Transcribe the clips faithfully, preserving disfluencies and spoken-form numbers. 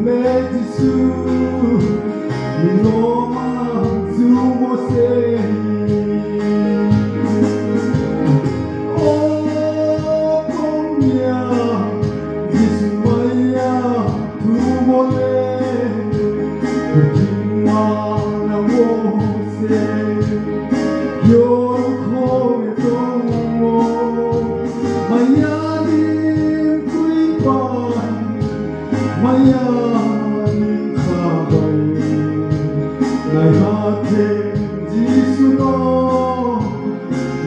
Le Jisu, nung no ma chumo se. O kong ya, Jisu maya thumo le, purthima nang wo se. Yor kho ye tong ou, maya ni khui pai, maya ni kha bai. Naiha khe Jisu no,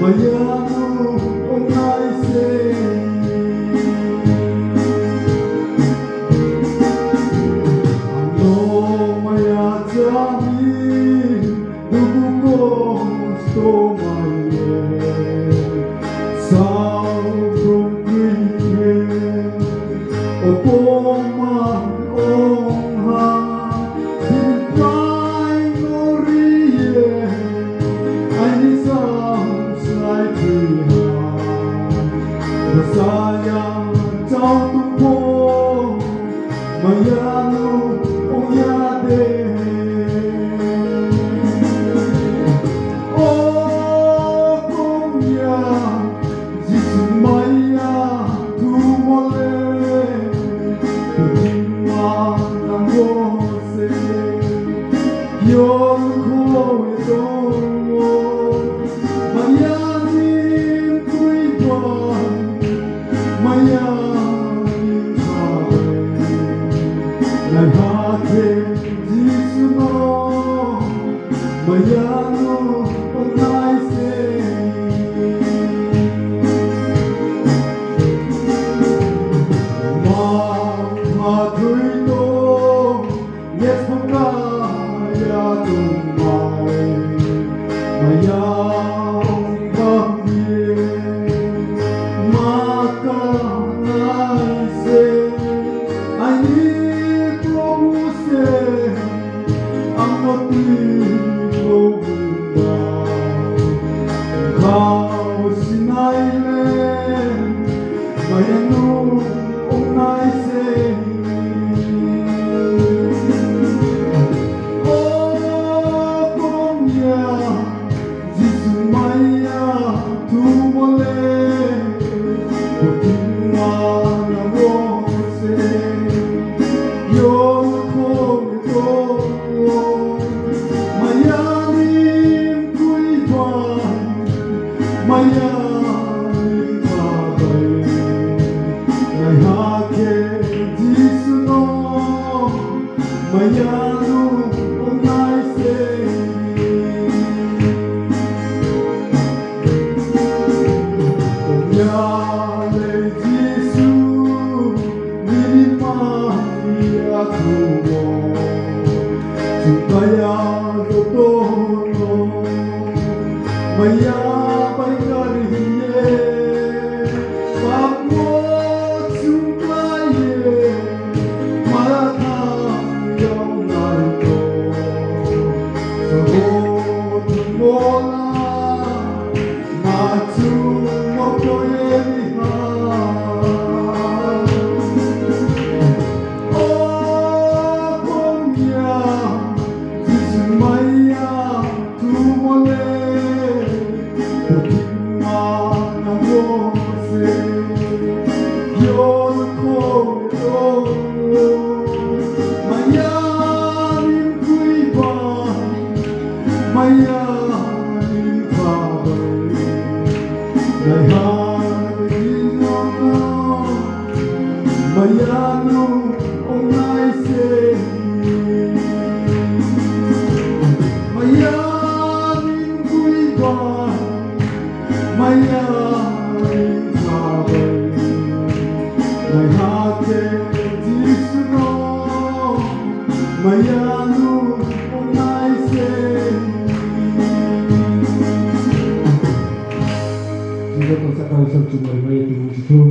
maya no ongnai se. Ang no maya chá mi, dugu kosto mai ye, sao krung krung ye, o poma ong ha, bini pai no ri ye, aini sao slái thui ha. Bo saya chao tong pho, maya no ong ya de. O kong ya, Jisu maya thumo le, purthima nang wo se. Yor kho ye tong ou, maya ni khui pai, maya ni kha bai. Naiha khe Jisu no, maya no ongnai se. Ma pha thui tong, ye phung ka ya tong mai, maya ong bam ye, ma ka nai se, aini Probu se, ang no tui Probu ba, khau sinai le, maya no ongnai se. O kong ya, Jisu maya thumo le, purthima nang wo se. Yor kho ye tong ou, maya ni khui pai, maya ni kha bai. Naiha khe Jisu no, maya no ongnai se. Ong ya le Jisu, nini maya thumo, chungkhlai ya joto no, maya bai kari ye, pap wo chungkhlai ye, mara thanng yag nai no, sabo thangmo la, ma chumo kho ye ni ha. O kong ya, Jisu maya thumo le, purthima nang wo se. Yor kho ye tong ou, maya ni khui pai, maya ni kha bai. Naiha ni no, maya no ongnai se. Maya ni khui pai, maya ni kha bai. Naiha khe Jisu no, maya no ongnai se. Jisu no sakha Isor chumari mai ye tong si thou.